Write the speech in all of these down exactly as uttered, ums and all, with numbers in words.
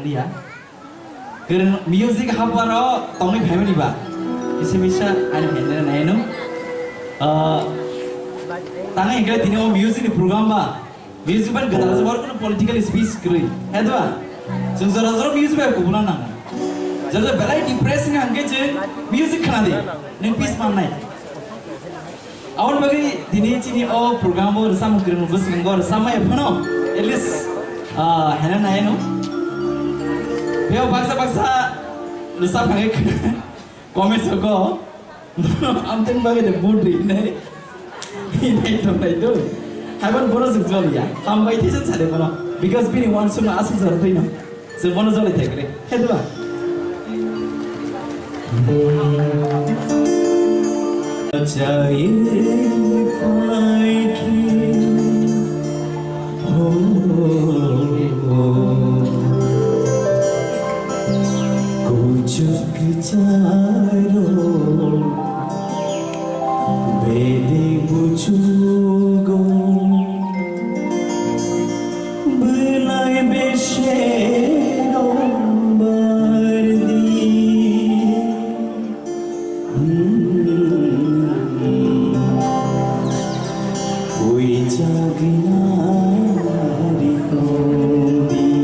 Ya. Kwrwng music haparo tongwi phaimani ba. Kisa misa ani phainai naino. Ah, tangwi hwnkhe tini o music ni program ba. Music ban gadal jabor kono political speech kwrwi. He dwa? Chwng jora jora music bai kubuna nang. Jora jora belai depressing hwnkhe chwng music khna di. Nwng peace mannai. Aboni bagwi tini chini o program o rwchapmung kwrwngno bwskango rwchapmaya phano at least, ah, hena nai no. Pheo baksa baksa rwchap phangwi comment soko. Amtwng bagwi de mood ri nai. Hinai tong nai do. Haiban bono jwk jol ya. Hambai thai san sade bono. Because bini uansukma aswk jora twi no. Chwng bono jolai thai kwrwi. Khe dua? Achai phai khe, ho, ho. Kuchuk charo, bede buchugo. Bwlai beserok bardi. Uijakna rikoni.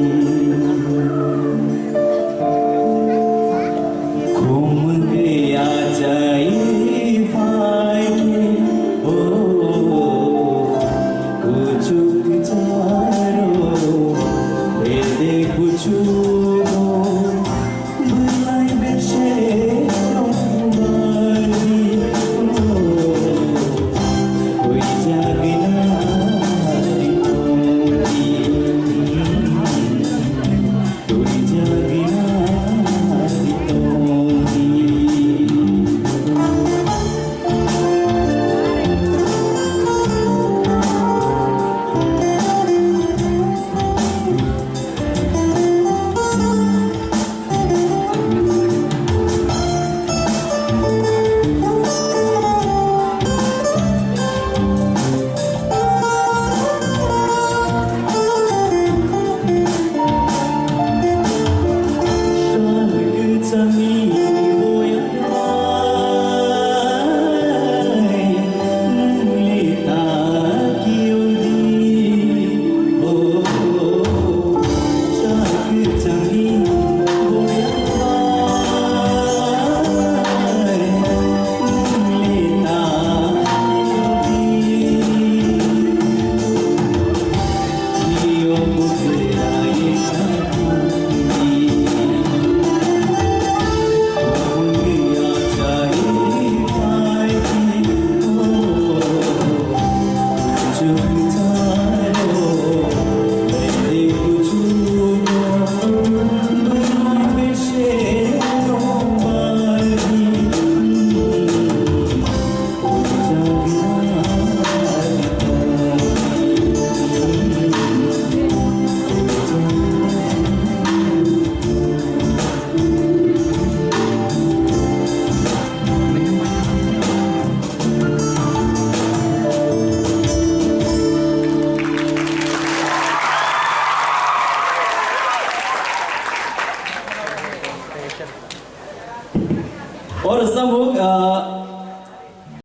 Khumgwi achai phaikhe, o, kuchuk charo, bede kuchuk